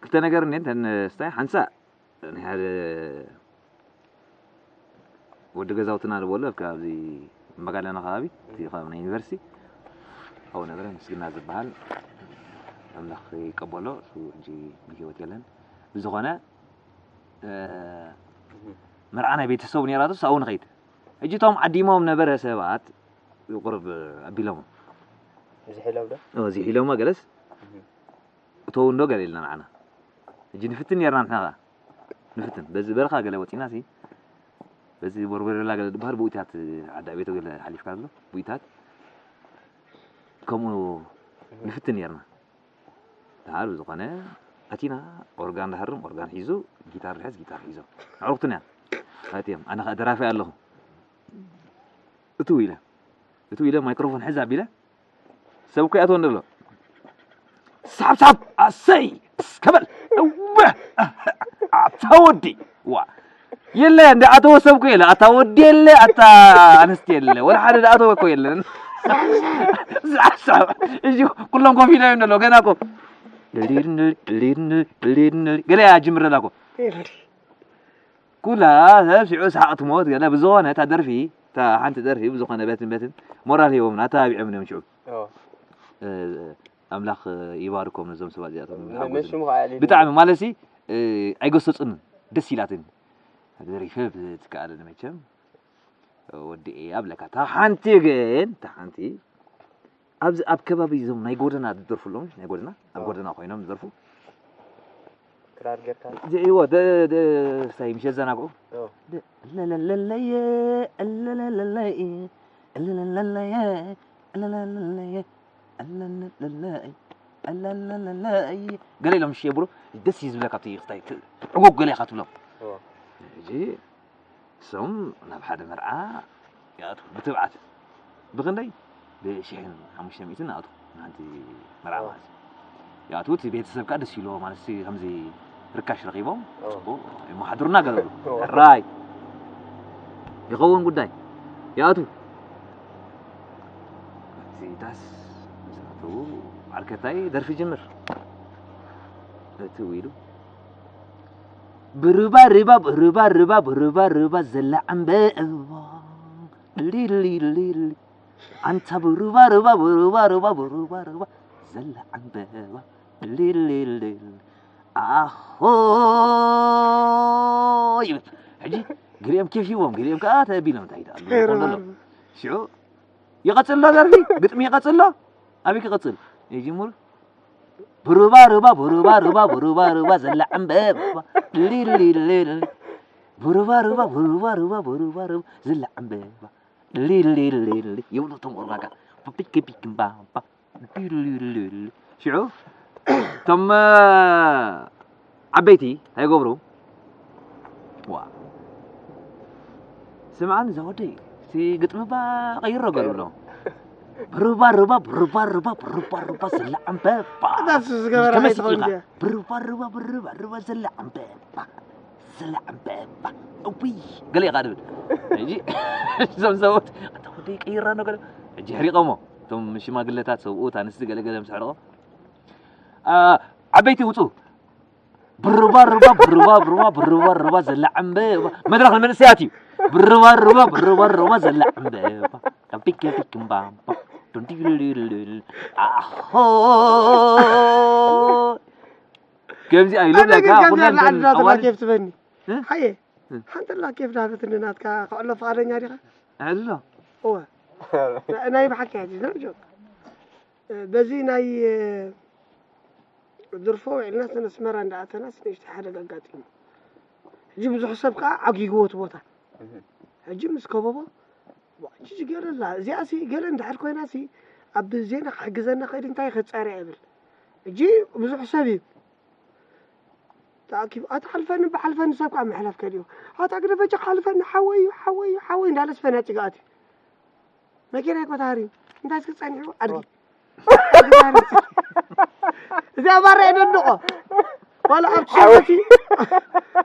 ክልተ ነገር እኔ እንተን ስታይ ሓንሳእ ናይ ሓደ ወዲ ገዛውትና ዝበሎ ኣብ ከባቢ መጋለና ከባቢ እቲ ከባቢ ናይ ዩኒቨርሲቲ ኣብኡ ነበረ ምስግና ዝበሃል ኣምላኽ ይቀበሎ። እሱ ሕጂ ብህይወት የለን። ብዝኾነ መርዓ ናይ ቤተሰቡ ነይራትስ ኣብኡ ንኸይድ። ሕጂ እቶም ዓዲሞም ነበረ ሰባት ቁርብ ኣቢሎሞ ዝሒሎም ዶ እዚ ሒሎሞ ገለስ እተው እንዶ ገለ ኢልና ንዓና ሕጂ ንፍትን ነርና ንሕና ኸዓ ንፍትን በዚ በረኻ ገለ ወፂና ሲ በዚ ቦርቦሬላ ገለ ዝበሃል ብኡታት ዓዲ ኣቤቶ ገለ ሓሊፍካ ኣሎ ብኡታት ከምኡ ንፍትን ነርና። ደሓር ብዝኾነ ኣቲና ኦርጋን ዳሃርም ኦርጋን ሒዙ ጊታር ድሕዝ ጊታር ሒዞ ኣዕሩኽትና ኣትዮም ኣነ ኸዓ ደራፊ ኣለኹ እትው ኢለ እትው ኢለ ማይክሮፎን ሕዝ ኣቢለ ሰብ እኮ ይኣትወኒ ኣሎ ሳብ ሳብ ኣሰይ እስከበል እወ ኣታ ወዲ ዋ የለ እንደ ኣተወ ሰብ እኮ የለ ኣታ ወዲ የለ ኣታ ኣንስቲ የለ ወላ ሓደ ዝኣተወ እኮ የለን ሳብ ሳብ እዚ ኩሎም ኮፍ ኢሎም ኣለዉ ገና እኮ ገለ እያ ጅምር ዘላ እኮ ኩላ ሰብ ስዒቡ ሰሓቕ ትሞት ገለ ብዝኾነ እታ ደርፊ እታ ሓንቲ ደርፊ ብዝኾነ በትን በትን ሞራል ሂቦምና ኣተባቢዖም እዮም ሽዑ ኣምላኽ ይባርኮም ነዞም ሰባት እዚኣቶም ብጣዕሚ ማለት ሲ ኣይገሰጹንን ደስ ኢላትን ደሪፈ ብትከኣለኒ መቸም ወዲ እየ ኣብለካ እታ ሓንቲ ግን እታ ሓንቲ ኣብዚ ኣብ ከባቢ እዞም ናይ ጎደና ዝደርፉ ኣለዉ ናይ ጎደና ኣብ ጎደና ኮይኖም ዝደርፉ ክራር ጌርካ ዝዒዎ ስታይ ምሸት ዘናግዑ ለለለለየ ለለለለየ ለለለለየ ለለለለየ ለለለለየ ለለለለየ ገለ ኢሎም ሽየብሉ ደስ እዩ ዝብለካ እቲ ስታይ ዕጉግ ገለ ኢኻ ትብሎም ሕጂ እሶም ናብ ሓደ መርዓ ይኣትዉ ብትብዓት ብኽንደይ ብሽሕን ሓሙሽተ ሚእትን ንኣትዉ ንሓንቲ መርዓ ማለት እዩ ይኣትዉ እቲ ቤተሰብ ከዓ ደስ ይብልዎ ማለት ከምዚ ርካሽ ረኺቦም ፅቡቅ ይመሓድሩና ገለሉ ራይ ይኸውን ጉዳይ ይኣትዉ እቲ ዳስ ምስ ኣተዉ ዓርከታይ ደርፊ ጅምር እቲ ኢሉ ብሩባ ሩባ ብሩባ ሩባ ብሩባ ሩባ ዘላ ዕምበባ ድልድልድልድል ኣንታ ብሩባ ሩባ ብሩባ ሩባ ብሩባ ሩባ ዘላ ዕምበባ ድልድልድልድል ኣሆ ይብል ሕጂ ገሊኦም ኬፍ ሂቦም ገሊኦም ከዓ ተቢሎም እንታይ ይደኣሉ ይኾን ዘሎ ሽዑ ይቐፅል ዶ ደርፊ ግጥሚ ይቐፅል ዶ ኣበይ ክቐፅል ይጅምሩ ብሩባ ሩባ ብሩባ ሩባ ብሩባ ሩባ ዘላ ዕምበባ ሊሊሊሊ ብሩባ ሩባ ብሩባ ሩባ ብሩባ ሩባ ዘላ ዕምበባ ሊሊሊሊ ይብሉ እቶም ቆልዑ ፒክ ፒክ ባባ ሊሊሊሊ ሽዑ እቶም ዓበይቲ እንታይ ይገብሩ ዋ ስምዓኒ እዛ ወደይ እቲ ግጥሚ ባ ቀይሮ ገሩ ኣሎ ሩባ ሩባ ሩባ ሩባ ሩባ ሩባ ዘላ ዕምበባ እታሱ ዝገበረ ተመሲጥካ ከይትኾን እያ ብሩባ ሩባ ብሩባ ሩባ ዘላ ዕምበባ ዘላ ዕምበባ እውይ ገለ ኢኻ ድብል ሕጂ እዞም ሰብኡት ኣታ ወደይ ቀይራ ኖ ገለ ሕጂ ሕሪቐሞ እቶም ሽማግለታት ሰብኡት ኣንስቲ ገለገለ ምስ ሕርቖ ዓበይቲ ውፁ ብሩባ ሩባ ብሩባ ብሩባ ብሩባ ሩባ ዘላ ዕምበባ መድረኽ ንመንእሰያት እዩ ብሩባ ሩባ ብሩባ ሩባ ዘላ ዕምበባ ቢከ ቢክምባምባ ዱንዲሉሉሉሉ ኣሆ ከምዚ ኣይሉ ኣነ ግን ለካ ከምዚ ኩለን ኣላ ዓድና ተላ ኣዋል ኬፍ ትበኒ እ? ሓየ እ። ሓንቲ ኣላ ኬፍ ዳፈትኒ ናትካ ክዕሎ ፍቓደኛ ዲኻ ኣሕልሎ እወ ናይ ብሓቂ ሕጂ ነው ጆ በዚ ናይ ድርፎ ውዒልና ስነ ኣስመራ እንዳኣተናስ ንእሽተይ ሓደጋ ኣጋጢሙ ሕጂ ብዙሕ ሰብ ከዓ ዓጊግዎ እቲ ቦታ ሕጂ ምስ ከበቦ ሕጂ ገለላ እዚኣ ሲ ገለ እንድሕር ኮይና ሲ ኣብ ዜና ክሕግዘና ክእል እንታይ ከፃርያ ይብል ሕጂ ብዙሕ ሰብ እዩ ተኣኪቡ ኣታ ሓልፈኒ ብሓልፈኒ ሰብ ከዓ ምሕላፍ ከድዮ ኣታ ግደፈ ጨ ሓልፈኒ ሓወይ ሓወይ ሓወይ እንዳለስ ፈናጭ ገኣት መኪና ይኮ ተሃሪም እንታይ እስኪ ፀኒሑ ኣድጊ እዚኣ ባራ የደንቆ ዋላ ኣብ ሓወይ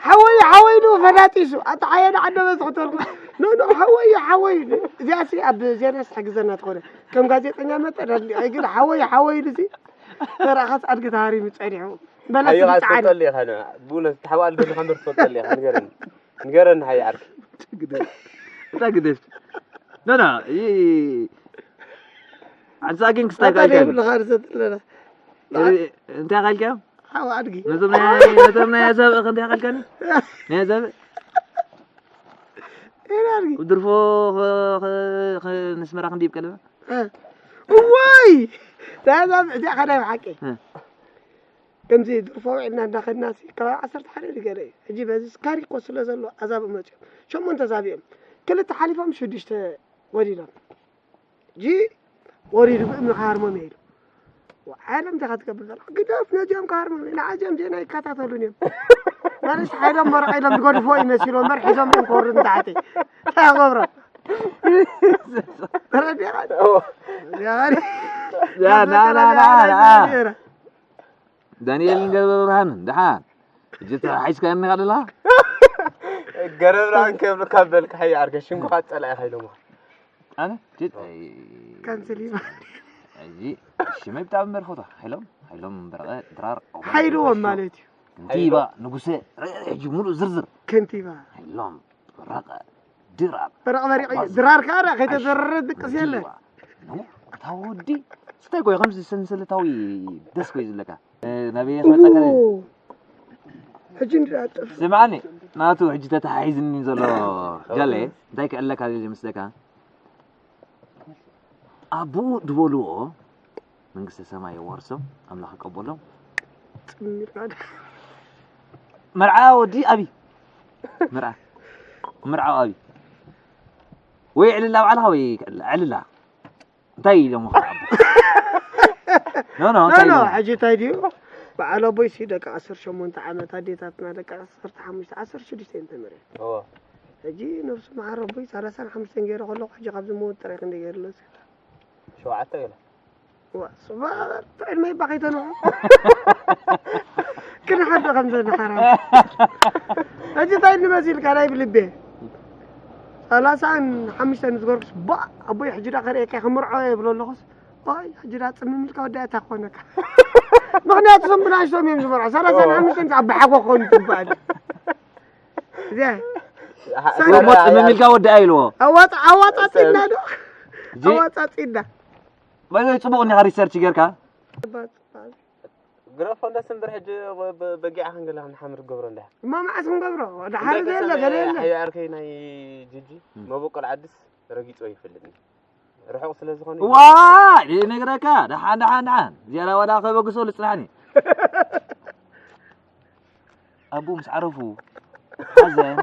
ሓወይ ሓወይ ዶ ፈናጢሱ ኣታ ሓየና ዓደበ ዝክተልኩ ኖ ኖ ሓወይ ሓወይ እዚኣ ሲ ኣብ ዜና ስሕግዘና ትኾነ ከም ጋዜጠኛ መጠን ኣድሊቀ ግን ሓወይ ሓወይ ኢሉ ሲ ተራእኻስ ኣድጊ ተሃሪሙ ፀኒሑ በለስ ሓይኻ ይጽዓን። ትፈልጠሉ ኢኻ። ን-፣ ብእውነት ተሓባል ደሊ ከምበር ትፈልጠሉ ኢኻ። ንገረኒ። ንገረኒ፣ ሓይ ዓርኪ። ግደፍ። እታ ግደፍ። ኖ፣ ኖ፣ ይ-፣ ሓንሳ ግን ክስታይ ኣታ ካልካ። ዘይብልኻ ርሰት ኣለና። ይ-፣ እንታይ ካልካ? ሓው ኣድጊ። ነቶም ናይ፣ ነቶም ናይ ኣዛብእ ከ እንታይ ካልካኒ? ናይ ኣዛብእ? ኤና ኣድጊ። ድርፎ ኸ-፣ ኸ-፣ ኸ-፣ ንስመራ ክንዲብ ከለና? እ። እዋይ! ዳዛ እዚኣ ከዳይ ብሓቂ። እ። ከምዚ ድርፎ ውዒልና እንዳኸድና ሲ ከባቢ ዓሰርተ ሓደ ድገለ እዩ። ሕጂ በዚ ስካሪ እኮ ስለ ዘሎ ኣዛብእ መፅዮም። ሸሞንተ ዛቢኦም። ክልተ ሓሊፎም ሽዱሽተ ወዲሎም። ጂ ወሪዱ ብእምኒ ክሃርሞም እየ ኢሉ። ዓለም እንታይ ትገብር ዘላ? ግደፍ ነዚኦም ክሃርሞም እየ። ንዓዚኦም ዜና ይከታተሉን እዮም። ማለት ሓይሎም መርዓ ኢሎም ዝገድፎ ይመስሉ እምበር ሒዞም እዮም ክወርዱ ንታሕቲ። እንታይ ክገብሮም? ተረዲኻ? ያሪ። ያ፣ ና፣ ና፣ ና፣ ና። ዳንኤልን ገብረብርሃንን ደሓን። ሕጂ ተሓሒዝካኒ ኢኻ ደለኻ? ገረብራን ከብልካ በልካ ሓይ ዓርኪ ሽምካ ጸላኢ ኢኻ ኢሎምኻ። ኣነ? ጅት-፣ ካንስል ይበሃል። እዚ ሽመይ ብጣዕሚ መርፎታ። ሓይሎም፣ ሓይሎም በረቐ፣ ድራር፣ ሓይልዎም ማለት እዩ። ከንቲባ፣ ንጉሰ፣ ረ-፣ ሕጂ ሙሉእ ዝርዝር። ከንቲባ። ሓይሎም፣ በረቐ፣ ድራር። በረቕ በሪቕ እዩ። ድራር ከዓ ዳ ከይተዘረረ ድቅስ የለን። ከንቲባ። ኑ፣ እታ ወዲ፣ ስታይ ኮይ ከምዚ ሰንሰለታዊ ደስ ኮይ ዝለካ። እ፣ ናበይ ክመጻ ከለ? ኦ፣ ሕጂ እንድኣ ጥፍ። ስምዓኒ፣ ናቱ ሕጂ ተተሓሒዝኒ ዘሎ ጃለ፣ እንታይ ክእለካ ዝመስለካ? ኣቦኡ ዝበልዎ መንግስተ ሰማይ የዋርሶም፣ ኣምላኽ ይቀበሎም። ጽሚርና ዳ። መርዓ ወዲ ኣቢ። መርዓ። መርዓ ኣቢ። ወይ ዕልላ ባዕልኻ ወይ ዕልላ። እንታይ ኢሎም ኸዓ? ኖ፣ ኖ፣ ኖ፣ እንታይ ኖ፣ ኢሎም? ሕጂ እንታይ ድዩ? በዓል ኣቦይ ሲ ደቂ ዓሰርተ ሸሞንተ ዓመት፣ ኣዴታትና ደቂ ዓሰርተ ሓሙሽተ፣ ዓሰርተ ሽዱሽተ እየን ተመርዕየን። እዎ። ሕጂ ነብሱ መሓር ኣቦይ ሰላሳን ሓሙሽተን ገይረ ከለኹ፣ ሕጂ ካብዚ ምውት ጥራይ ክንደይ ገይርሎ ሲ? ሸውዓተ ገለ። ዋ፣ ጽቡቕ ዕድመ ይባ ከይተንሑ። ክንሓዶ ከም ዘንሓራ። ሕጂ እንታይ ንመሲልካ ናይ ብልቤ? ሰላሳን ሓሙሽተን ዝገርኩስ፣ ባ፣ ኣቦይ ሕጂ ዳ ከርእየካ ክምርዖ እየ ይብሎ ኣለኹስ፣ ኦይ፣ ሕጂ ዳ ጽምም ኢልካ ወዳእታ ክኾነካ። ምኽንያቱ እዞም ብናእሽቶም እዮም ዝመርዑ። ሰላሳን ሓሙሽተን ኣብ ብሓጎ ክኾኑ ትበሃል። እዚኣ እሞ ጽምም ኢልካ ወዳኣ ኢልዎ። ኣዋጻ-፣ ኣዋጻጺና ዶ? እዚ ኣዋጻጺና። ባይዘይ ጽቡቕ እንዲኻ ሪሰርች ጌርካ። ግረፎ እንዳስ እምበር ሕጂ በ-፣ በ-፣ በጊዓ ክንገለ ክንሓምር ገብሮ እንዳ። እማ መዓስ ክንገብሮ? ድሓር ዘየለ ገለ የለ። ሓይ ዓርከይ ናይ ጅጂ መበቆል ዓድስ ረጊጾ ይፈልጥኒ። ርሑቕ ስለ ዝኾነ ዋ፣ ይነግረካ። ደሓን፣ ደሓን፣ ደሓን። ዝያዳ ዋላ ከበግሶ ልጽናሕኒ። ኣቦ ምስ ዓረፉ፣ ሓዘን፣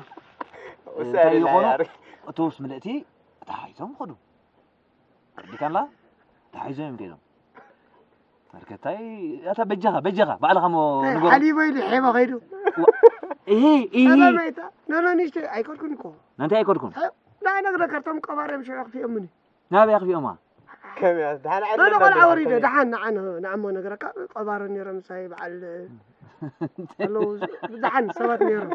ውሳኔ እንታይ ናይ ይኾኑ? ዓርከይ። እቶስ ምልእቲ ተታሒዞም ኸዱ። ዲካላ ተታሒዞም እዮም ከይዶም። መርከታይ፣ ኣታ በጃኻ፣ በጃኻ፣ ባዕልኻ ሞ ንገሮ። ሓሊቦ ኢሉ ሔቦ ከይዱ። እሂ፣ እሂ። ሰላም ኣይታ። ኖ፣ ኖ፣ ንእሽተይ ኣይከድኩን እኮ። ናንታይ ኣይከድኩን? ንዓይ ነግረካ፣ እቶም ቀባር እዮም ሽዑ ኣኽፊኦምኒ። ናበይ ኣኽፊኦማ? ከመይ ኣስ-፣ ደሓን ኖ፣ ዓለም ኖ፣ ቆልዓ ነበር ወሪደ፣ ከመይ? ደሓን ንዓ ን-፣ ንዓሞ ነገረካ፣ ቀባር ነይሮም ምሳይ በዓል፣ ኣለዉ፣ ደሓን ሰባት ነይሮም።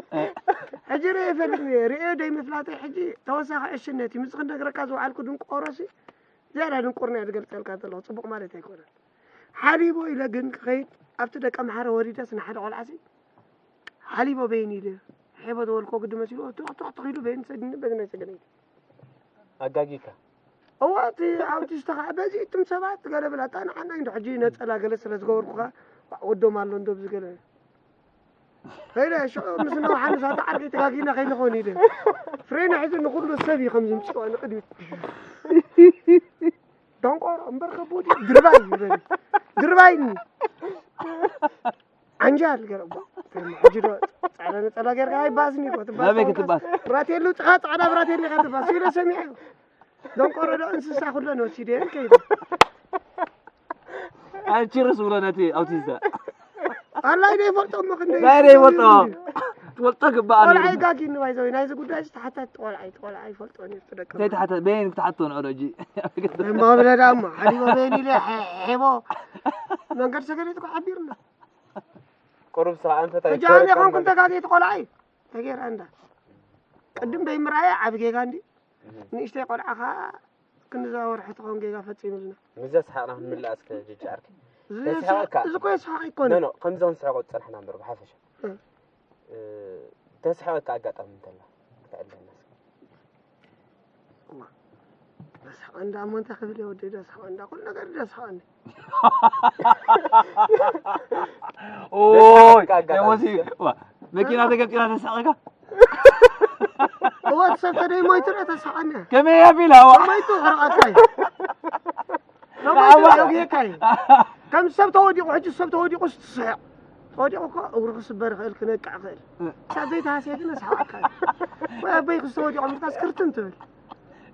ሕጂ ርእየ ይፈልጥ እየ፣ ርእየ ደይ ምፍላጠይ፣ ሕጂ ተወሳኺ ዕሽነት እዩ። ምስ ክነግረካ ዝወዓልኩ ድንቆሮሲ፣ ዝያዳ ድንቁርና እየ ዝገልጸልካ ዘለኹ፣ ጽቡቕ ማለት ኣይኮነን። ሓሊቦ ኢለ ግን ክኸይድ፣ ኣብቲ ደቀ ምሓረ ወሪደስ ንሓደ ቆልዓሲ፣ ሓሊቦ በይን ኢለ፣ ሔቦ ዝበልኮ ግዲ መሲሉ፣ ቱኽ ቱኽ ቱኽ ኢሉ በይን ሰዲኒ፣ በዚ ናይ ሰገነይቲ። ኣጋጊካ። እዋ፣ እቲ ኣውቲስት ኸዓ፣ በዚ እቱም ሰባት ገለ ብላ፣ ኣታ ንዓና እንዶ ሕጂ ነጸላ ገለ ስለ ዝገበርኩኻ፣ ወዶም ኣሎ እንዶ ብዚ ገለ። ከይደ፣ ሽዑ ምስ ነውሓንስ፣ ኣታ ዓርከይ ተጋጊና ከይንኸውን ኢለ። ፍሬና ሒዙ ንኹሉ ሰብ እዩ ከም ዝምጽኦ ንቕድሚት። ደንቆሮ፣ እምበር ከቦዲ፣ ድርባይ ይበል። ድርባይኒ። ዓንጃል ገለ፣ እባ፣ ሕጂ ዶ ጻዕዳ ነጸላ ጌርካ ኣይባስኒ እኮ፣ ትባስ ናበይ ተኾንካስ ክትባስ? ብራቴሉ፣ ጻ-፣ ጻዕዳ ብራቴሉ ኢኻ ትባስ፣ ኢለ ሰሚዐ። ደንቆሮ ዶ እንስሳ ኩለን ወሲደን ከይዱ። ኣንቺርስ ብሎ ነቲ ኣውቲስታ። ኣላይ ዘይፈልጦ እሞ ክንደይ ናይ ዘይፈልጦ። ትፈልጦ ግባኣ ነይሩ። ቆልዓ ይጋጊ ንባይ ዘዊ፣ ናይዚ ጉዳይ ዝተሓታት ቆልዓ እዩ፣ ቆልዓ ይፈልጦ ነይሩ፣ ደቂ እንታይ ተሓተ-፣ በየን ክትሓቶ ንዑ ዶ ሕጂ? እሞ ብለዳ እሞ፣ ሓሊቦ በየን ኢለ፣ ሐ-፣ ሐቦ። መንገድ ሰገሪት እኮ ሓቢርና። ቁሩብ ስኻ ኣንፈት ሕጂ ኣነ ኣይኮንኩን ተጋጌት ቆልዓ እዩ። ተጌራ እንዳ። ቅድም በይምርኣየ ዓቢ ጌጋ እንዲ። ንእሽተይ ቆልዓ ኸዓ ክንዛ ወርሒ ትኸውን ጌጋ ፈጺሙልና። ምዘ ሰሓቕና ክንምልኣ እስከ ጅጅ ዓርከይ። እዚ ተስሕቐካ። እዚ እኮ የስሕቕ ኣይኮነን። ኖ፣ ኖ፣ ከምዚ ክንስሕቖ ዝጸናሕና እምበር ብሓፈሻ። እ። እ፣ ተስሕቐካ ኣጋጣሚ እንተላ፣ ክተዕልለና እስኪ። እዋ፣ ደስሓቕ እንዳ እሞ እንታይ ክብል እየ ወደይ፣ ደስሓቕ እንዳ ኩሉ ነገር ደስሓቕኒ። ኦይ፣ ደስሓቕ ኣጋጣሚ። ደሞዚ፣ ዋ፣ መኪና ተገምጢላ ተስሕቐካ? እዋ፣ እቲ ሰብ ተደይ ሞይቱ ዶ ተስሓቐኒ? ከመይ ኣቢላ፣ ዋ? ሞይቱ ክርቐካ እዩ። ንዓማ። ጌካይ። ከም ሰብ ተወዲቑ፣ ሕጂ ሰብ ተወዲቑ ስትስሕቕ። ተወዲቑ እኮ እግሩ ክስበር ይኽእል፣ ክነቅዕ ይኽእል። እ። ክሳብ ዘይተሃስየ ግን ኣስሓቕካ እዩ። ወይ ኣበይ ክስ ተወዲቑ ምርካስ ክርትም ትብል።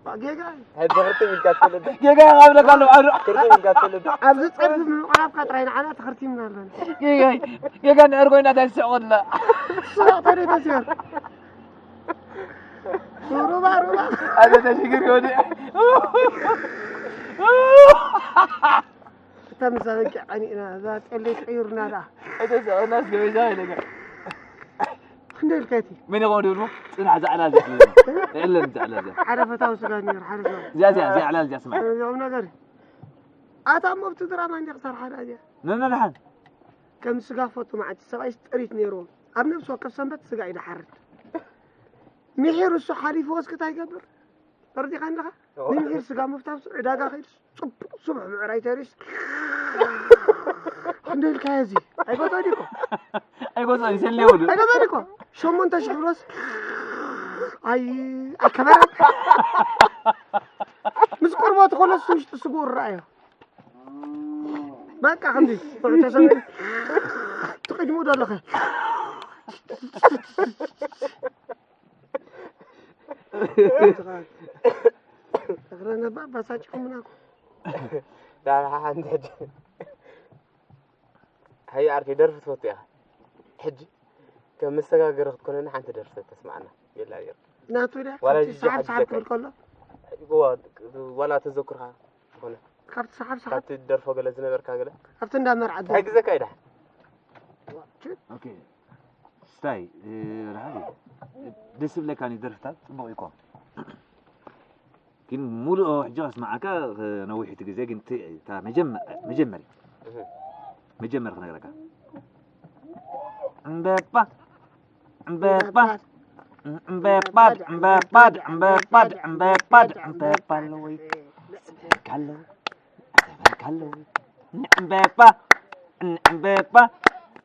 ዋ፣ ጌጋ እዩ። ሕጂ ክርትም ኢልካ ትፈልጥ ዶ? ጌጋ ይቐብለካ ኣሎ፣ ባዕሉ። ክርትም ኢልካ ትፈልጥ ዶ? ኣብዚ ጸርፊ ምቕራብካ ጥራይ ንዓና ተኸርቲምና ኣለና። ጌጋ፣ ጌጋ እንድሕር ኮይና እንታይ ትስሕቕ ኣላ? ትስሕቕ ተደይ ተሲር። ሩባ፣ ሩባ። ኣነ ተሽግር ይወዲእ። እታ ምሳ በጊዕ ቀኒእና፣ እዛ ጤለይ ትቕይሩና ደኣ። እተ ሰቐናስ ገበዛ ኢለካ። ክንደይ ኢልካ እቲ? መን ይኸውን ድብል? ጽናሕ፣ ዛዕላ፣ ዛዕላ። የለን፣ ዛዕላ፣ ዛዕላ። ሓደ ፈታዊ ስጋ ነይሩ፣ ሓደ ሰብ። እዚኣ፣ እዚኣ፣ እዚኣ ዕላል እዚኣ ስማዕ። እዚኦም ነገር። ኣታ እሞ ኣብቲ ድራማ እንዲያ ክሰርሓ ደኣ እዚኣ። ነነ ደሓን። ከም ስጋ ፈቱ መዓልቲ ሰብኣይስ ጥሪት ነይርዎ። ኣብ ነብሲ ወከፍ ሰንበት ስጋ እዩ ድሓርድ። ምሒር እሱ ሓሊፍዎ እስኪ እንታይ ይገብር? ፈርዲኻ ኣለኻ? ንምሒር ስጋ ምፍታው ዕዳጋ ከይድስ ጽቡቕ ስቡሕ ብዕራይ ተሪስ። ክንደይ ኢልካዮ እዚ? ኣይገዝኦን እኮ። ኣይገዝኦን፣ ይሰልየው ዶ? ኣይገዝኦን እኮ። ሸሞንተ ሽሕ ብሎስ። ኣይ፣ ኣይከበረን። ምስ ቆርበቱ ከሎስ ውሽጢ ስግኡ ይረኣዮ። በቃ ከምዚ፣ ትቕድሙ ዶ ኣለኸ? እግረነ ባባሳጭኹምና እኮ። ዳርሓ ሓንቲ ሕጂ። ሃየ ዓርከይ፣ ደርፊ ትፈቱ ኢኻ። ሕጂ ከም መሰጋገሪ ክትኮነና ሓንቲ ደርፊ ተስማዕና። የላ፣ የላ። ናቱ ድያ? ዋላ ከምቲ ጅጅ ሰሓብ ሓጂ ሰሓብ ዘካይ። ክብል ከሎ? እዋ፣ ዋላ ተዘክርካ ዝኾነ። ካብቲ ሰሓብ ሰሓብ? ካብቲ ደርፎ ገለ ዝነበርካ ገለ? ካብቲ እንዳ መርዓ እንታይ ግዘካ እዩ ደሓን? ኦኬ። ስታይ፣ እ፣ ደሓን እዩ። ደስ ዝብለካኒ ደርፍታት ጽቡቕ እዩ እኮ። ግን ሙሉእ ሕጂ ከስምዓካ ነዊሕ እቲ ግዜ፣ ግን እቲ፣ እታ መጀመ-፣ መጀመርያ፣ እህ። መጀመርያ ክነግረካ። ዕምበባ፣ ዕምበባ፣ ዕምበባ፣ ዕምበባ፣ ዕምበባ፣ ዕምበባ፣ ዕምበባ ኣለወይ፣ ዕምበባ ኣለወይ። ንዕምበባ፣ ንዕምበባ፣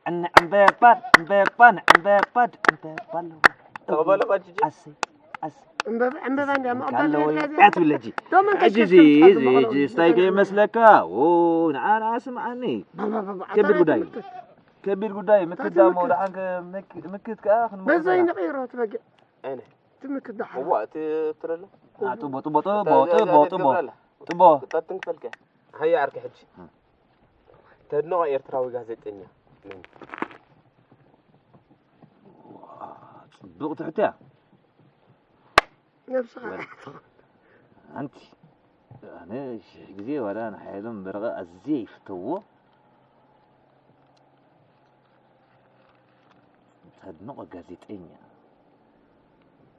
ንዕምበባ፣ ዕምበባ፣ ንዕምበባ፣ ዕምበባ ኣለዎ። ተቐበሎ፣ ባጅጂ። ኣሰይ፣ ኣሰይ። ዕምበባ፣ ዕምበባ እንድያ፣ መቐባል ኣለዎ። ትበልዕ እያ። ኣትብለጂ። ዶ መን ሕጂ ከሽከሽ እዚ፣ ከምጽእ እዚ፣ ከሎ እዚ ስታይ ከይመስለካ። ኦ፣ ንዓ፣ ንዓ ስምዓኒ። ባባ፣ ባባ፣ ከቢድ ኣታ ጉዳይ። ትምክት። ከቢድ ጉዳይ፣ ምክት ኣታ ደሞ፣ ትምክት። ደሓን ከ-፣ ምክ-፣ ምክት ከኣ ክንምክት በዛ ኢና። ይንቕይሮ ትበጊዕ። ኣይነ። ትምክት ደሓን። እዋ፣ እቲ ትረሎ። አ፣ ጥቦ፣ ጥቦ፣ ጥቦ፣ እታ፣ እታ፣ ጥቦ፣ እታ ጥቦ። ትገብረላ። ጥቦ። እታ ትንክፈልከ። ሃየ ዓርከይ ሕጂ። እ። ተድንቖ ኤርትራዊ ጋዜጠኛ መን እዩ? ጽቡቕ ትሕትያ። ነብስኻ ወላ። ሓንቲ ኣነ ሽሕ ግዜ ዋላ ንሓየሎም በረቐ ኣዝየ ይፍተዎ። ተድንቖ ጋዜጠኛ።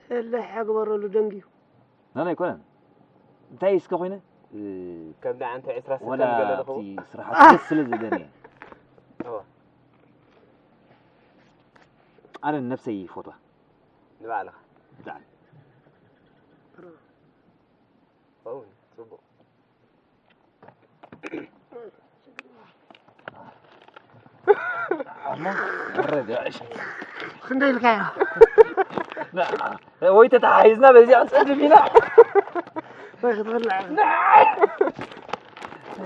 ሰለሕ ግበረሉ ደንግዩ። ናና ኣይኮነን። እንታይ እስከ ኮይነ? እ፣ ከም ደኣ እንተ ዕስራ ሰከንድ ወላ ገለ ዝኸውን? ኣብቲ ስራሓት ደስ ስለ ዝብለኒ እየ። እወ። ኣነ ንነብሰይ ይፈትዋ። ንባዕልኻ? ብጣዕሚ። ኦ፣ ጽቡቕ። ኣሞ፣ ወረደ፣ እሺ። ክንደይ ኢልካዮ? ና፣ ወይ ተተሓሒዝና በዚኣ ክንጸድፍ ኢና። ወይ ክትበልዕ። ና።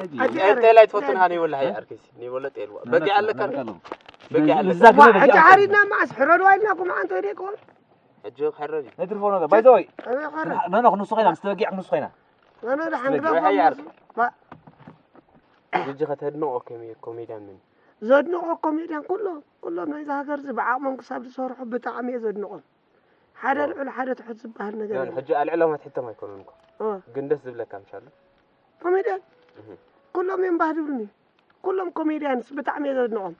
ኣቲ ናይ ኣረ። ጤል ኣይትፈቱን ሃኒ ወላሂ ኣርኪሲ። ኒ ወለ ጤል ዋ። በጊዕ ኣለካ? በጊዕ ኣለካ? ንዛ ግዜ ዋ፣ በጊዕ ኣቲ ኣለካ? ሓሪድና መዓስ ሕረድዋ ኢልናኩም፣ ኣንተ ወዲእኩም? ሕጂ ክሕረድ እዩ። ነትርፎ ነገር። ባይ ዘ ወይ። ኣበይ ክሕረድ? ኖ፣ ኖ፣ ክንሱ ኮይና፣ ምስ ተበጊዕ ክንሱ ኮይና። ኖ፣ ኖ፣ ደሓን ግዳ ወይ ሃያ እኮ ዓርኪ። ባ- ሕጂ ከተድንቖ ኮሜ-፣ ኮሜድያን መን እዩ? ዘድንቖ ኮሜድያን ኩሎም፣ ኩሎም ናይዛ ሃገር እዚ ብዓቕሞም ክሳብ ዝሰርሑ ብጣዕሚ እየ ዘድንቖም። ሓደ ኦ። ልዑል ሓደ ትሑት ዝበሃል ነገር ኖ፣ የለን። ሕጂ ኣልዕሎም ኣትሕቶም ኣይኮኑን እኮ። ኦ። ግን ደስ ዝብለካ ምሻሉ? ኮሜድያን እህ። ኩሎም እዮም ባህ ዝብሉኒ። ኩሎም ኮሜድያንስ ብጣዕሚ እየ ዘድንቖም።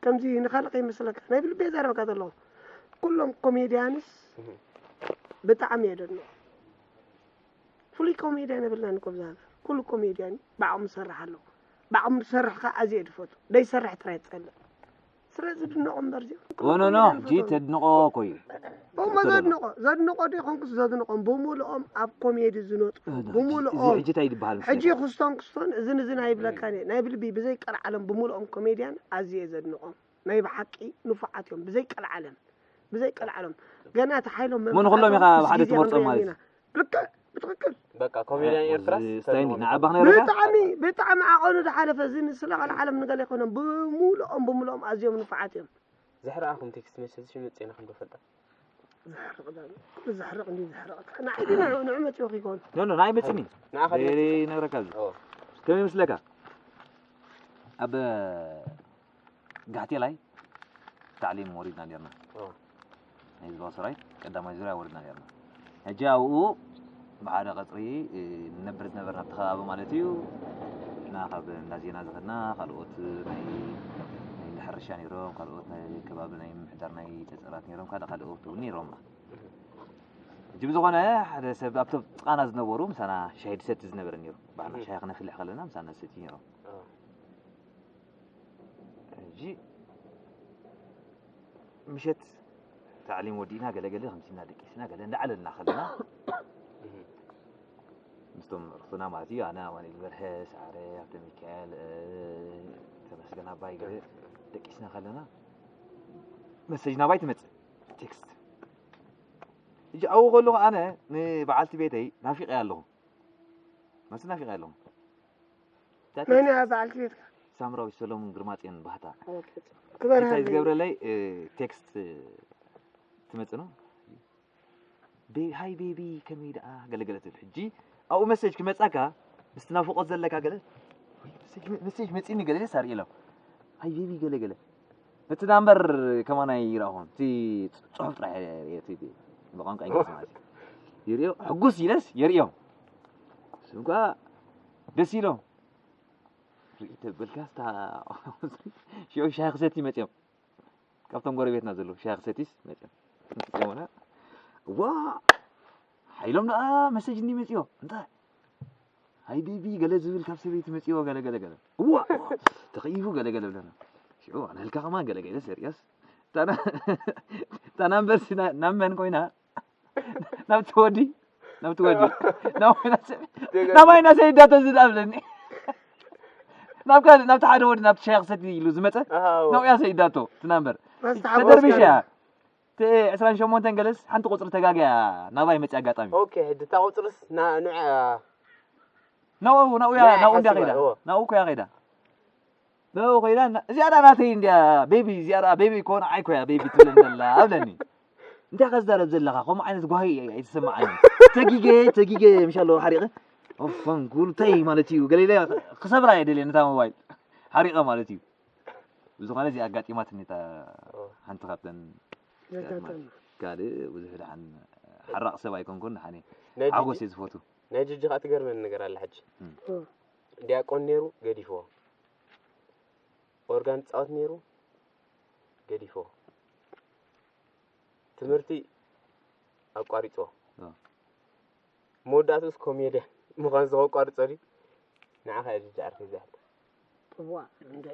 ከምዚ ንኻልእ ከይመስለካ፣ ናይ ብልቢ እየ ዘረበካ ዘለኹ። ኩሎም ኮሜድያንስ እህ። ብጣዕሚ እየ ዘድንቖም። ፍሉይ ኮሜድያን የብልናን እኮ ብዛ ሃገር። ኩሉ ኮሜድያን ብዓቕሙ ዝሰርሕ ኣለዎ። ብዓቕሙ ዝሰርሕ ከዓ ኣዝየ እየ ዝፈቱ። ደይሰርሕ ጥራይ ዝጸልእ። ስለዚ ድንቖ እምበር እዚኦም ኖ ኖ ኖ ጂ ተድንቆ እኮ እዩ። እሞ ዘድንቆ ዘድንቆ ዶ ይኾንኩስ ዘድንቆም ብምልኦም ኣብ ኮሜዲ ዝነጥፉ እዚ ብምልኦም ሕጂ እንታይ ይበሃል ሕጂ መስለካ? ክስቶም ክስቶን እዝን እዝን ኣይብለካን እየ ናይ ብልቢ ብዘይ ቀልዓለም ብምልኦም ኮሜድያን ኣዝየ እየ ዘድንቆም ናይ ብሓቂ ንፉዓት እዮም ብዘይ ቀልዓለም ብዘይ ቀልዓለም ገና እቲ ሓይሎም እሞ ንኹሎም ኢኻ ኣብ ሓደ ትመርጾም ማለት እዩ። ልክዕ ብትኽክል በቃ ኮሜድያን ኤርትራስ ስታይል ንዓባ ክነረካ ብጣዕሚ ብጣዕሚ ዓቐኑ ዝሓለፈ እዚ ንስለ ቀልዓለም ንገለ ኣይኮነን ብምልኦም ብምልኦም ኣዝዮም ንፉዓት እዮም ዘሕርኣኹም ቴክስት መሰጅ መፅና ክንዶ ፈልጣ ዘሕርቕ ዳ- ዘሕርቕ እንዲ ዘሕርቕ ንዓይዲ ንዑ ንዑ መፂኡ ይኮን ኖ ኖ ናይ መፅኒ ንዓኻ ይነግረካ እዚ ከመይ ይመስለካ ኣብ ጋሕቴላይ ታዕሊም ወሪድና ነርና ናይ ህዝባዊ ሰራዊት ቀዳማይ ዙርያ ወሪድና ነርና ሕጂ ኣብኡ ብሓደ ቀፅሪ ንነብር ዝነበርና ኣብቲ ከባቢ ማለት እዩ እና ካብ እንዳ ዜና ዝኸድና ካልኦት ናይ ናይ እንዳ ሕርሻ ነይሮም ካልኦት ናይ ከባቢ ናይ ምምሕዳር ናይ ፀፀራት ነይሮም ካልእ ካልኦት እውን ነይሮምና ሕጂ ብዝኾነ ሓደ ሰብ ኣብቶም ጥቓና ዝነበሩ ምሳና ሻሂ ድሰቲ ዝነበረ ነይሩ ባዕልና ሻሂ ክነፍልሕ ከለና ምሳና ዝሰቲ ነይሮም ሕጂ ምሸት ታዕሊም ወዲእና ገለገለ ከምሲና ደቂስና ገለ እንዳዓለልና ከለና ምስቶም ርክብና ማለት እዩ ኣነ ኣማኑኤል በርሀ ሰዓረ ሃብተ ሚካኤል ተመስገን ኣባይ ገለ ደቂስና ከለና መሰጅ ናባይ ትመፅእ ቴክስት ሕጂ ኣብኡ ከለኹ ኣነ ንበዓልቲ ቤተይ ናፊቐያ ኣለኹ መስ ናፊቐያ ኣለኹ መን እያ በዓልቲ ቤትካ ሳምራዊት ሰሎሙን ግርማፅዮን ባህታ ክበር እንታይ ሃለይ ዝገብረለይ ቴክስት ትመፅእ ነው ሃይ ቤቢ ከመይ ደኣ ገለገለ ትብል ሕጂ ኣብኡ መሰጅ ክመፃካ ምስቲ ናፍቆት ዘለካ ገለ መሰጅ መፂኒ ገለ ሳርእሎም ሃይ ቤቢ ገለገለ ነቲ ናምበር ከማና ይረእኹም እቲ ፅሑፍ ጥራሕ ብቋንቋ እንግሊዝ ማለት እዩ ይሪኦ ሕጉስ ኢለስ የርእዮም ስም ከዓ ደስ ኢሎም ርኢ ተበልካ ስታ ሽዑ ሻሂ ክሰቲ መፅኦም ካብቶም ጎረቤትና ዘለዉ ሻሂ ክሰቲስ መፅኦም ዮና ዋ ሓይሎም ደኣ መሰጅ እንዲ መፅኦ እንታይ ሃይ ቤቢ ገለ ዝብል ካብ ሰበይቲ መፅዎ ገለ ገለ ገለ እዋ ተኸይፉ ገለ ገለ ብለና ሽዑ ኣነልካ ከማን ገለ ገለ ሰርያስ ታና እምበርሲ ናብ መን ኮይና ናብቲ ወዲ ናብቲ ወዲ ናባይ ናሰይዳቶ ዝዳብለኒ ናብ ካልእ ናብቲ ሓደ ወዲ ናብቲ ሻይ ክሰቲ ኢሉ ዝመፀ ናብያ ሰይዳቶ ትናምበር ተደርቢሻ እቲ ዕስራን ሸሞንተን ገለስ ሓንቲ ቁፅሪ ተጋግያ ናባይ መፅያ ኣጋጣሚ ኦኬ ሕጂ እታ ቁፅርስ ንዐ ናብኡ ናብኡ እያ ናብኡ እንድያ ከይዳ ናብኡ እኮ እያ ከይዳ ናብኡ ከይዳ እዚኣ ዳ ናተይ እንድያ ቤቢ እዚኣ ዳ ቤቢ እኮ ንዓይ እኮ እያ ቤቢ ትብለኒ ዘላ ኣብለኒ እንታይ ከዛረብ ዘለኻ ከምኡ ዓይነት ጓሂ ኣይተሰማዓኒ ተጊገ ተጊገ ምሻ ኣለዎ ሓሪቐ ኦፈንኩል እንታይ ማለት እዩ ገለ ኢለ ክሰብራ እየ ደልየ ነታ ሞባይል ሓሪቐ ማለት እዩ ብዝኾነ እዚኣ ኣጋጢማትኒ እታ ሓንቲ ካብተን ዘጋጠመ ካልእ ብዙሕ ደሓን ሓራቕ ሰብ ኣይኮንኩን ደሓን እየ ናይ ሓጎስ ጂጂ እየ ዝፈቱ ናይ ጂጂ ከዓ ትገርመኒ ነገር ኣላ ሕጂ እ። ዲያቆን ነይሩ ገዲፍዎ ኦርጋን ትፃወት ነይሩ ገዲፍዎ ትምህርቲ ኣቋሪፅዎ እ። መወዳእትኡስ ኮሜድያን ምዃን ዝኸቋርፀ ድዩ ንዓኻ እያ ጅጅ ዓርኪ ዛሕል እዋ እንደ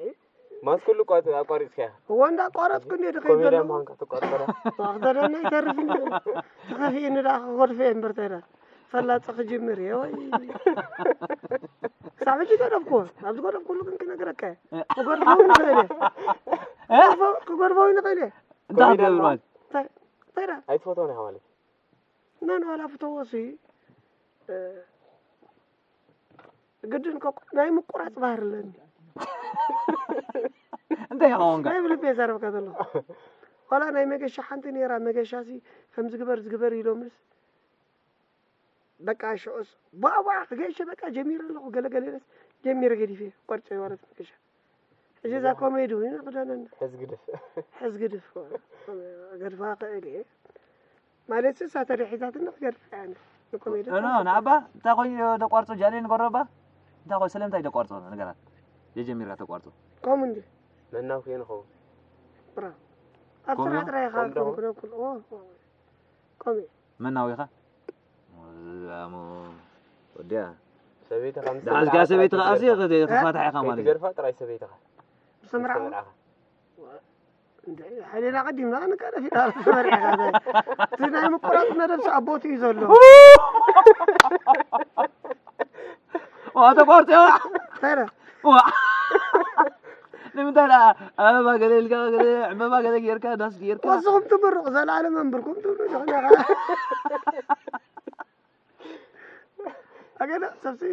ማስ ኩሉ ቋ- ኣቋሪፅካያ እዋ እንዳቋረፅኩ እንደ ድኸይድ ኮሜድያን ዘለኹ ምዃንካ ተቋርፀላ ኣኽተለና ይተርፍ እንዲ ተኸፊእኒ ደኣ ክጎድፈ እየ እምበር ተይዳ ፈላፂ ክጅምር እየ ወይ ክሳብ ሕጂ ገደፍኩ ኣብዚ ገደፍኩሉ ግን ክነግረካ እየ ክጎድፈው ንኽእል እየ ክጎድፈው ንኽእል እየ እንታይ ክትገብር ማለት እንታይ እንታይ ደኣ ኣይትፈትዎን ኢኻ ማለት እና ንባላ ፍተዎ ሲ ግድን ኮ ናይ ምቁራፅ ባህር ኣለኒ እንታይ ይኸውን ከ ናይ ብልቤ ዘረብካ ዘለኹ ዋላ ናይ መገሻ ሓንቲ ነይራ መገሻ ሲ ከም ዝግበር ዝግበር ኢሎምስ በቃ ሽዑስ ቧቧ ክገሸ በቃ ጀሚረ ኣለኹ ገለገለ ኢለስ ጀሚረ ገዲፈ ቆርፀ ማለት መገሻ ሕጂ እዛ ኮሜዲ እውን ክዳነና ሕዝ ግድፍ ሕዝ ግድፍ ገድፋ ክእል እየ ማለት እሳ ተደሒዛትኒ ክገድፋ እያ ንኮሜዲ ኖ ንኣባ እንታይ ኮይኑ ደቋርፆ ጃሌ ንገረባ እንታይ ኮ ስለምንታይ ደቋርፆ ነገራት የጀሚርካ ተቋርፆ ከምኡ እንዲ መናውኪ ንኸውን ብራ ኣብ ስራሕ ጥራይ ኢኻ ከምኡ ዶ? ክነኩል ከምኡ መናዊኻ ኣሞ ወዲያ ሰበይትኻ ምስ ደሓር ተመርዓኻ ከኣ ሰበይትኻ ጥራይ ኣስየ ትገድፋ። ከ- ክፋትሕ ኢኻ ማለት እዩ። ከይትገድፋ ጥራይ ሰበይትኻ ምስ ተመርዓኻ ተመርዓኻ። ሓሊና ቀዲምና ንቀደፍ ኢና ተመርዒኻ እቲ ናይ ምቁራፅ መደብ ኣቦት እዩ ዘሎ ዋ ተቋርፂ ተረ ዋ ንምንታይ ደኣ ኣበባ ገለ ኢልካ ገለ ዕምበባ ገለ ጌርካ ዳስ ጌርካ ወስኹም ትምርቑ ዘላለም ኣንብርኩም ትብሉ ዲኹም ኢኻ ኣገለ ሰብሲ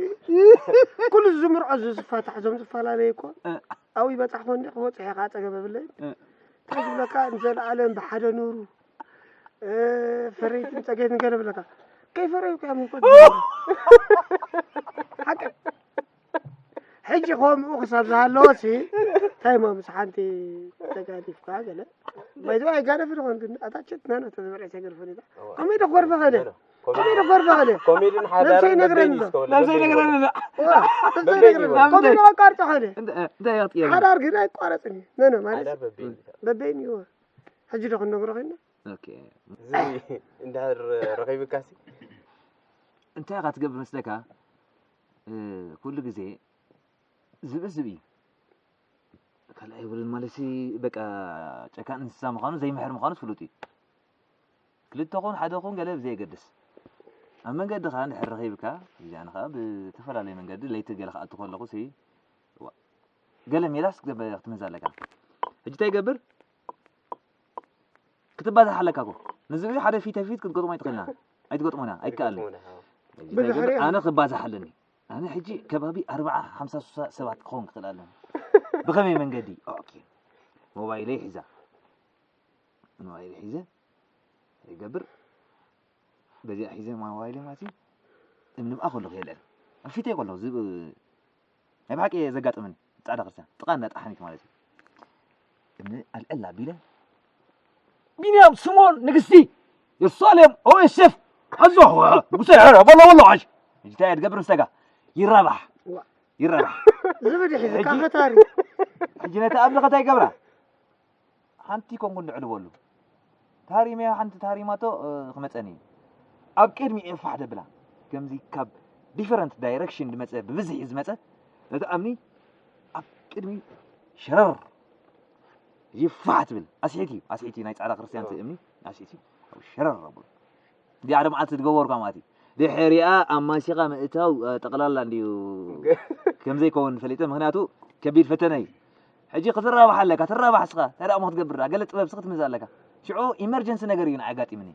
ኩሉ ዝምርዖ ዝፋታሕ እዞም ዝፈላለዩ እኮ ኣብይ በፃሕ ኮንዲ ክበፅሕ ኢኻ ፀገም የብለይ እንታይ ዝብለካ ንዘለኣለም ብሓደ ኑሩ ፈረይትን ፀገይትን ገለ ብለካ ከይፈረዩ ከ ምኮ ሓቂ ሕጂ ከምኡ ክሳብ ዝሃለወ ሲ እንታይ ሞ ምስ ሓንቲ ተጋዲፍካ ገለ ባይዘ ኣይጋደፍ ድኾን ግን ኣታቸት ናና ተዝበርዐ ሰገር ፈሊጣ ከመይ ዶ ክጎርፈ ኸለ ከመይ ዶ ክጎርፈ ኸለ ኮሜድን ሓዳርን ነብሰይ ነግረኒ በበይን ዶ? ይስተውል ናብዘይ ነግረኒ ነብሰይ ነግረኒ ከመይ ዶ ኣቋርጦ ኸለ እንታይ እያ ጥያቄ ሓዳር ግን ኣይቋረፅን እዩ ነነ ማለት ሓዳር በበይን በበይን ይዎ ሕጂ ዶ ክንነግሮ ኮይና ኦኬ እዚ እንድሕር ረኺብካሲ እንታይ ኢኻ ትገብር መስለካ ኩሉ ግዜ ዝብኢ ዝብኢ ካልኣይ ይብልን ማለት በቃ ጨካን እንስሳ ምዃኑ ዘይምሕር ምዃኑ ፍሉጥ እዩ ክልተ ኹን ሓደ ኹን ገለ ብዘየገድስ ኣብ መንገዲ ኸዓ እንድሕር ረኺብካ እዚኣን ኸዓ ብዝተፈላለየ መንገዲ ለይቲ ገለ ክኣቱ ከለኹ ሲ ገለ ሜላስ ክትምንዛ ኣለካ ሕጂ እንታይ ይገብር ክትባዛሕ ኣለካ ኮ ንዝብኢ ሓደ ፊተ ፊት ክትገጥሞ ኣይትኽእልና ኣይትገጥሞና ኣይከኣልን ኣነ ክባዛሕ ኣለኒ ኣነ ሕጂ ከባቢ ኣርባዓ ሓምሳ ሱሳ ሰባት ክኸውን ክኽእል ኣለኒ ብኸመይ መንገዲ ኦኬ ሞባይለይ ሒዛ ሞባይለይ ሒዘ ይገብር በዚኣ ሒዘ ሞባይለይ ማለት እዩ እምኒ ብኣ ከለኹ የለን ኣብ ፊተይ ከለኹ ዝብ ናይ ብሓቂ ዘጋጥመኒ ጻዕዳ ክርስቲያን ጥቓ እንዳ ጠሓኒት ማለት እዩ እምኒ ኣልዕል ኣቢለ ቢንያም ስምኦን ንግስቲ የሩሳሌም ኦኤስኤፍ ኣዞ ንጉሰ ሕረ በሎ በሎ ዓሽ እንታይ ትገብር ምስተጋ ይራባሕ ይራባሕ ዝብል ይሒዝካ ፈታሪ ሕጂ ነቲ ኣብ ለኸታይ ገብራ ሓንቲ ኮንኩ እንድዕልበሉ ታሪመያ ሓንቲ ታሪማቶ ክመፀኒ እዩ ኣብ ቅድሚ ኤፋሕ ደብላ ከምዚ ካብ ዲፈረንት ዳይረክሽን ዝመፀ ብብዝሒ ዝመፀ ነቲ ኣምኒ ኣብ ቅድሚ ሸረር ይፋሕ ትብል ኣስሒት እዩ ኣስሒት እዩ ናይ ፃዕዳ ክርስቲያን እምኒ ኣስሒት እዩ ሸረር ኣብሉ እዚኣ ሓደ መዓልቲ ዝገበርኳ ማለት እዩ ድሕሪኣ ኣማሲኻ ምእታው ጠቕላላ እንድዩ ከም ዘይከውን ፈሊጠ ምክንያቱ ከቢድ ፈተነ እዩ ሕጂ ክትራባሕ ኣለካ ትራባሕ ስኻ እንታይ ደኣ ክትገብር ገለ ጥበብ ስኻ ትምዝ ኣለካ ሽዑ ኢመርጀንሲ ነገር እዩ ንዓጋጢምኒ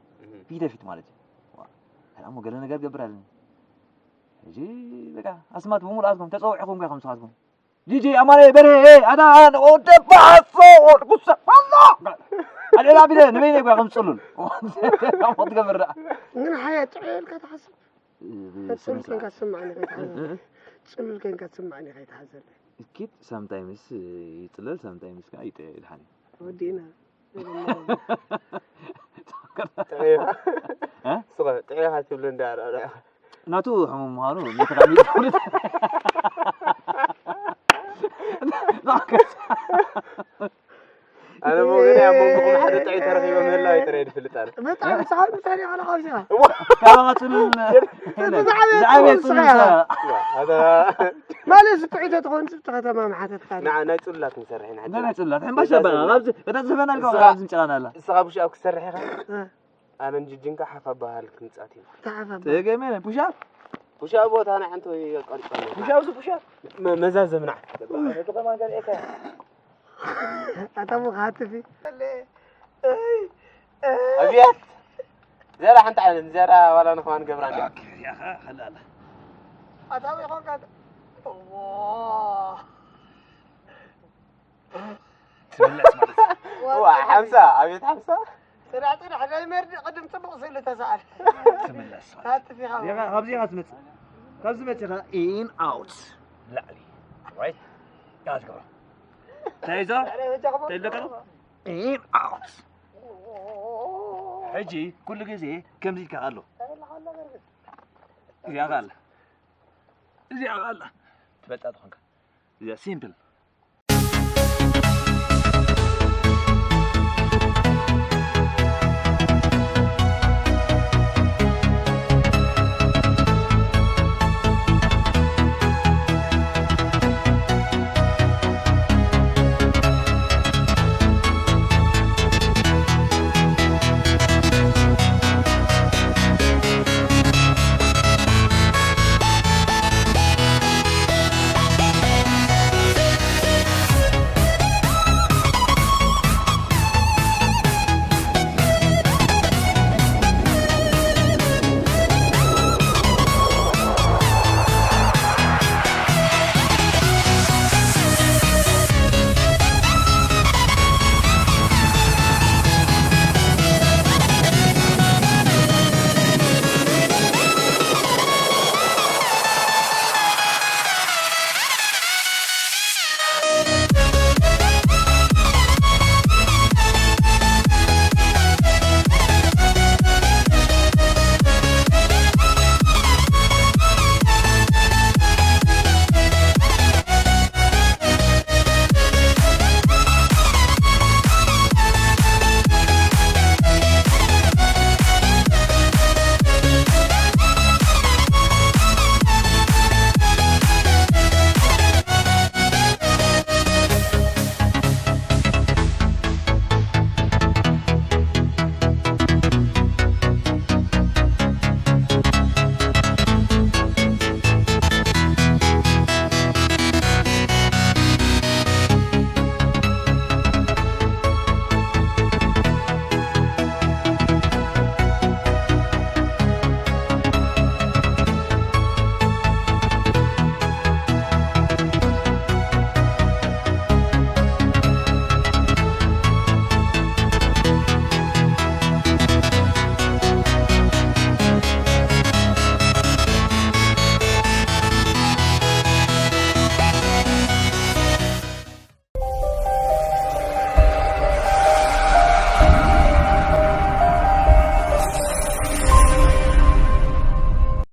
ፊት ለፊት ማለት እዩ ሞ ገለ ነገር ገብር ኣለኒ ሕጂ በቃ ኣስማት ብምሉኣትኩም ተፀውዕኹም ጋ ከምስኻትኩም ጂጂ ኣማረ በርሄ ኣዳን ወደ ባሶ ወድጉሰ ፋላ ኣሌላ ቢለ ንበይነ ጓ ከምፅሉል ትገብር ደኣ ግን ሓያ ጥዑይ ኢልካ ትሓስብ ፅሉል ኮንካ ትስምዓኒ ከይትሓዘለ ፅሉል ኮንካ ትስምዓኒ ከይትሓዘለ እኪድ ሳምታይምስ ይፅለል ሳምታይምስ ከዓ ይጥዕል ሓኒ ወዲእና ጥዕኻ ትብሎ እንዳ ናቱ ሕሙም ምዃኑ ምትኻሚት ኣነ ሞ ግን ኣብ መንጎኹም ሓደ ጥዑይ ተረኺቦ ምህላው ይጥረ ይድፍልጥ ኣነ ብጣዕሚ ብሳዕቢ ታሪኽ ኣለኻ ኣብዚኣ ካባኻትም ዝዓበየ ማለት እዚ ጥዑይ ተትኾን እቲ ከተማ መሓተትካ ናይ ፅላት ንሰርሕ ኢና ናይ ፅላት ሕምባሻ በላ እታ ዝፈናልካ ኣብዚ ምጨራና ኣላ እስኻ ብሽኣብ ክሰርሕ ኢኻ ኣነን ጅጅንካ ሓፍ ኣባሃል ክንጻት ኢና። ተሓፋባ። ተገሜ ፑሻፕ ፑሻፕ ቦታ ናይ ሓንቲ ወይ ቀርጻ። ፑሻፕ ሱ ፑሻፕ መዛዘምና። ነቱ ከማን ገርኤካ ኣታ ሞ ሃትፊ። ኣብያት ዘራ ሓንቲ ዓይነት ዘራ ዋላ ንኸማን ገብራ እንዲ ያኻ ሓላላ ኣታ ሞ ይኾንካ። ትምለስ ማለት እዩ። ዋ ሓምሳ ኣብያት ሓምሳ ጽናዕ ጽናሕ ናይ መርዲ ቅድም ጽቡቕ ስእሊ ተሰኣል ትምለስ ማለት ሃትፍ ኢኻ እዩ። ካብዚ ኢኻ ትመጽእ። ካብዚ መጺኻ ኢን ኣውት ላዕሊ ራይት ጋዝ ግባ። ተይዞ ተይለካ ኢን ኣውት ሕጂ ኩሉ ግዜ ከምዚ ኢልካ ኣሎ እዚኣ ኸ ኣላ እዚኣ ኸ ኣላ ትፈልጣ ዝኾንካ እዚኣ ሲምፕል